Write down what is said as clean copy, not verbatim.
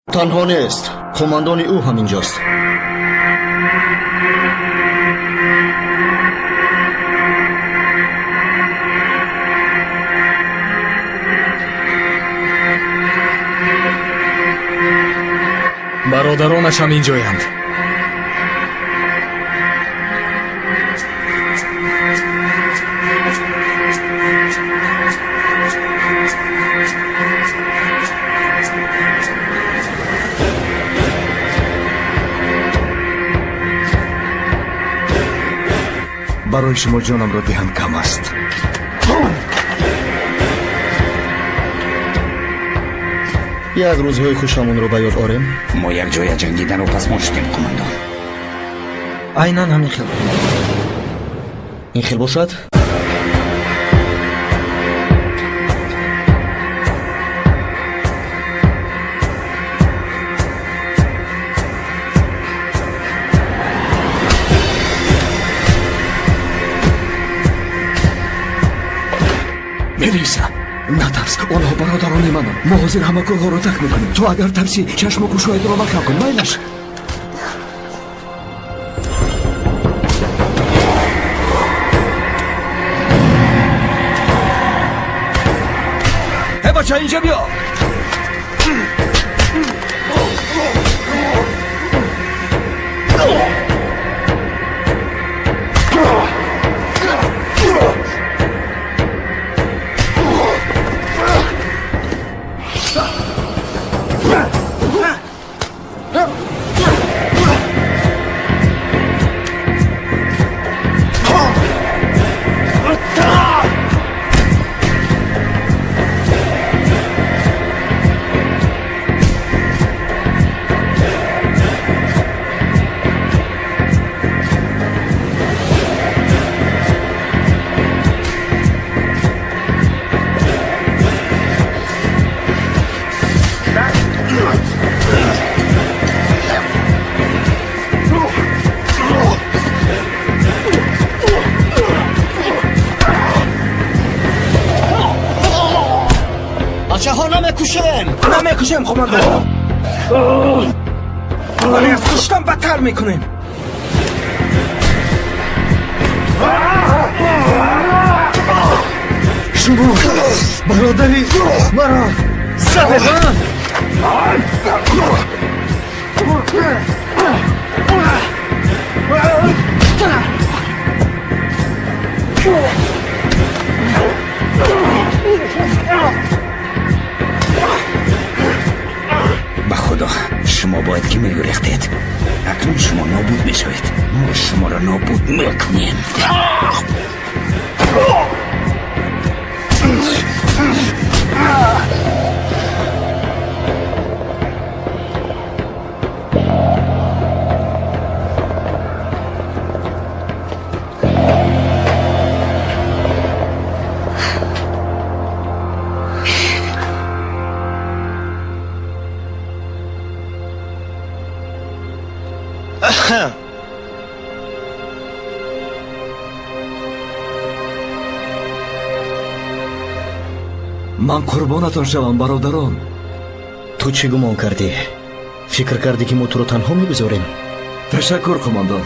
Танҳо нест, қумандони ӯ ҳам инҷост. Бародаронаш ҳам инҷоянд. Барои шумо ҷонамро диҳам кам аст. Як рӯзҳои хушамонро ба ёд орем. Мо якҷоя ҷангидану пасмон шудем, қумандон. Айнан ҳамин хел. Ин хел бошад. Мелиса, натарс, онҳо бародарони мананд. Мо ҳозир ҳама корҳоро тарк мекунем. Ту агар тарсӣ, чашму гӯшҳоятро маҳкам кун, майлаш. Э, бача, инҷа биё. Бачаҳо, намекушем. Намекушем, қумандон, вале аз куштан бадтар мекунем. Шумо бародари маро задед, а? Ба худо, шумо бояд ки мегурехтед. Акнун шумо нобуд мешавед. Мо шуморо нобуд мекунем. Ман қурбонатон шавам, бародарон. Ту чӣ гумон кардӣ? Фикр кардӣ, ки мо туро танҳо мегузорем? Ташаккур, қумондон.